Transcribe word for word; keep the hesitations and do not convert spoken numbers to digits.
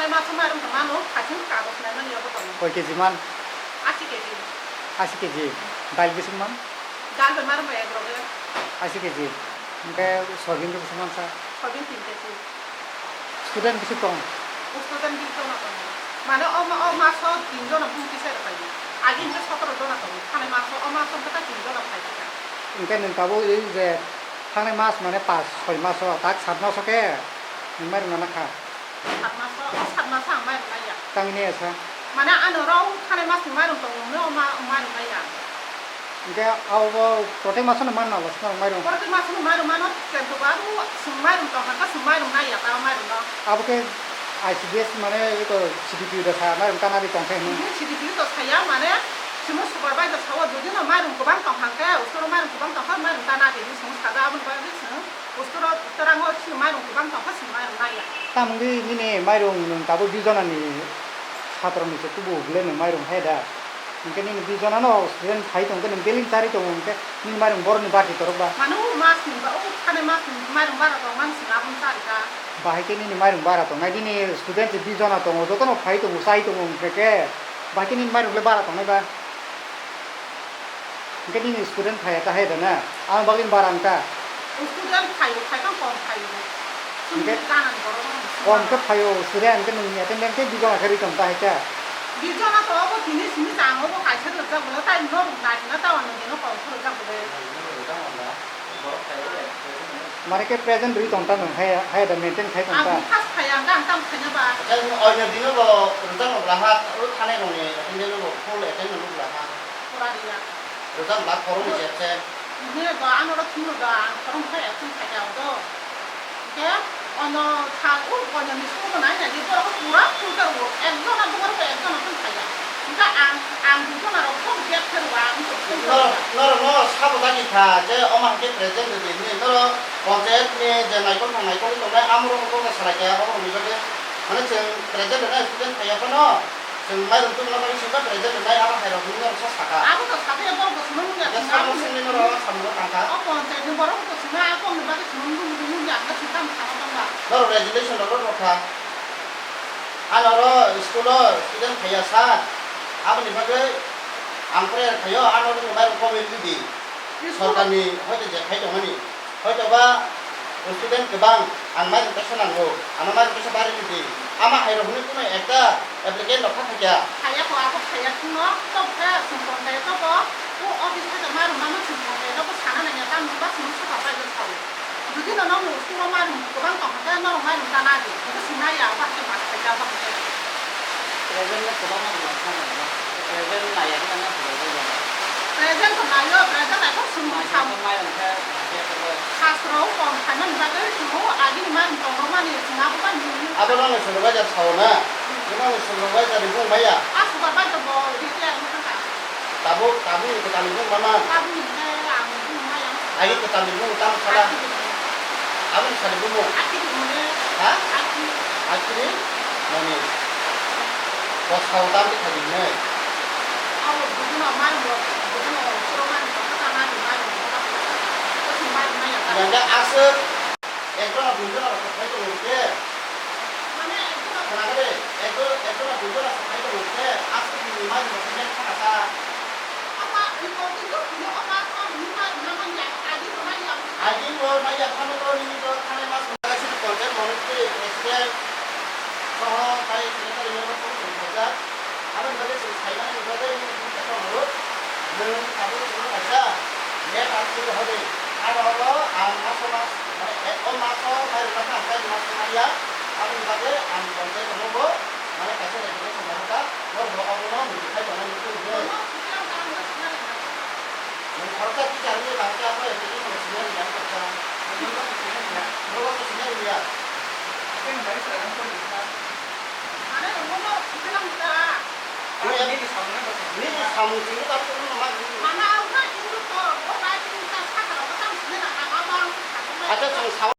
Maso mairum to mano, haching kagos naimani yogo tongo. Koi K G man? Asi K G. Asi K G. Dail bising man? Dal bai mairum bai egrogo. Asi K G. Hingke soyabin rok bising man sa? Soyabin tin K G. Student bising tong? Student bising tong na tongo. Mane o ma-, o maso tin jona bumti sai rok pai. Agi hingke sotoro jona tongo. Thani maso o maso hingke ta tin jona pai kha. Hingke nwng tabuk ei je thangnai mas mane pas soi maso, tak sat maso khe nwng mairum nana kha. Sat maso, o sat maso ang mairum nai ya. Tangni esa. Mane ano rw thanai masni mairum tongo, no ma mairum nai ya. Hingke abo bo protek maso no man nalo sna mairum. Protek maso no mairum ano ken to ba abo sum mairum tong kha, sum mairum nai ya ta mairum no. Abo khe I C D S mane eko C D P O da sa mairum ta nari tong khe hwn. Sini C D P O to saya mane simo supervisor sawo jodi no mairum kwbang tong kha khe, usoro mairum kwbang tong kha mairum ta nari sum saja abo ni bagwi sum. Usoro, usorango chini mairum kwbang tongkha, chini mairum naiya. Tamungwi nini mairum nwng tabuk di jonani satroni se tubu hwnkhe nwng mairum hai da? Hwnkhe nini di jonano student phai tongkhe nwng daily chari tongo hwnkhe nini mairum borokni bati torok ba? Mano masni ba, o thani masni mairum bara tongmani chwng aboni chari kha. Bahai khe nini mairum bara tongnai, nini student se di jona tongo, jotono phai tongo, chai tongo hwnkhe khe bahai khe nini mairum le bara tongnai ba? Hingke nini student phaiya ta hai da na? Ang bagwi bara wngkha. Student phaio, phaikha kom phaio. Hingke Chini kanani borok no kom khe phaio, student hingke nini attendance khe bijona khe ri tong ta hai kha. Bijona to obo tini simi chang obo kaisa rwjak bwle tai norok naisina ta wano dino kom khe rwjak bwle. Mane khe present rwi tong ta nwng hai, hai da maintain khai tong ta. Ang first phai ang, ang tamo khaina ba. Acha, oino dino bo rwchapna bwla ha, o thanai rokni attendance bo full attend rwna bwla ha. Pura riya. Rwchapna bwla khoroknwi se absent. Nini do ano ro thwngno do, ang khoroknwi khe absent khaina do. Khe oino sa, o oino ni school bo nai nai di, borok pura full khe rwo. Ekjon abo borok ekjon abo thang khaiya. Hingkhe ang, ang duijon aro kok gap khe rwo, ang kok phone khe rwo. Norok, norok no sabo dagi kha je omo hingke present rwdi hinwi, norok panchayat ni je naikol thang naikol tongnai amorok no kok salai kha, omo rwni bagwi mane chwng present rwnai student phaiya phano chwng mairum tubuna bagwi singkha present rwnai abo hai rok hinwi norok sa sakha. Abo to sakhe borok bo swnamwi ya. Hingke sabo simi norok samung tangkha. O panchayat ni borok bo swnamwi, abo ni bagwi swnamwi nungya, ang khe swnam thangma tongba. Norok resolution rok rw kha. Ano oro school o student phaiya sa, aboni bagwi ang prayer khaio, ano oro mairum kobui rwdi. Sorkarni hoite je khai tongmani, hoito ba student kwbang ang mairum kaisa nango, ano mairum kaisa bari rwdi. Ama hai rok hwnwi kuno ekta applicant rok kha khaikha. Khaiya kho, abo khaiya khwno, tok khe chwng tonthai tok o, o office khe mairum mano chwng tonthai tok o sana nangya, tamni ba chwng supervisor sao. Jodi no nokni school o mairum kwbang tong khe norok mairum ta nadi, hwnkhe chwng naiya, abo hai khe mas khaijak, abo hai khe. Present no kwbangma rwmani thangmani no. Present naiya khe no supervisor. Present to naio, present naikhe chwng sao. Naikhe mairum khe naikhe kwboi. Sastro o kom khaimani bagwi chwng o agini mairum tongrwmani chwng abo bai nini. Abo nokni supervisor sao na? Hmm. Nokni supervisor ni bung maya? A supervisor bo retire wngkha. Tabuk, tabuk ni kwtal ni bung mama. Tabuk ni khe ang bung maya. Agi kwtal ni bung tamo sala. Aki di bung. Aboni sani bung. Aki di bung ne. Ha? Aki. Aki ni? Nani? Bo sao tam di khadi ne. Abo budu no mar mo, budu no suro mar mo, ta mar mo, mar mo. Ko si mar maya. Yang ga asuk. Ekjona duijona rok saphai tongo hwnkhe. Mane ekjona. Khwna khe de, ekjo-, ekjona duijona saphai tongo hwnkhe, aswk ni mai rok khe thangasa. Ama, iko, iko, iko, ama, ama, nima, nama, ya, agi, nama, ya. Agi, bo, mai, ya, phano, bo, nini, bo, thanai, mas, sini, contact, monit, president, soho, tai, secretary, member, soho, sini, khaijak. Aboni bagwi chwng saimani bagwi nini kisa tongmani. Nwng tabuk chwngno kaisa letter swi rohordi. Aro oro ang maso mas, mane, e, o maso mairwkha khe ang tai maso maiya. Aboni bagwi ang contact rohorbo, mane, kaisa resignation rohorkha. Norokbo obono muitu khai tongnani twi hwnwi. Nwng khoroksa teacher wngwi bahai khe abo application rok swiwi rwya wngkha. Nogo se swiwi rwya. Mane, nogo no swiwi rwya. Nini samung chini tak chini nama. Acha, chwng samung.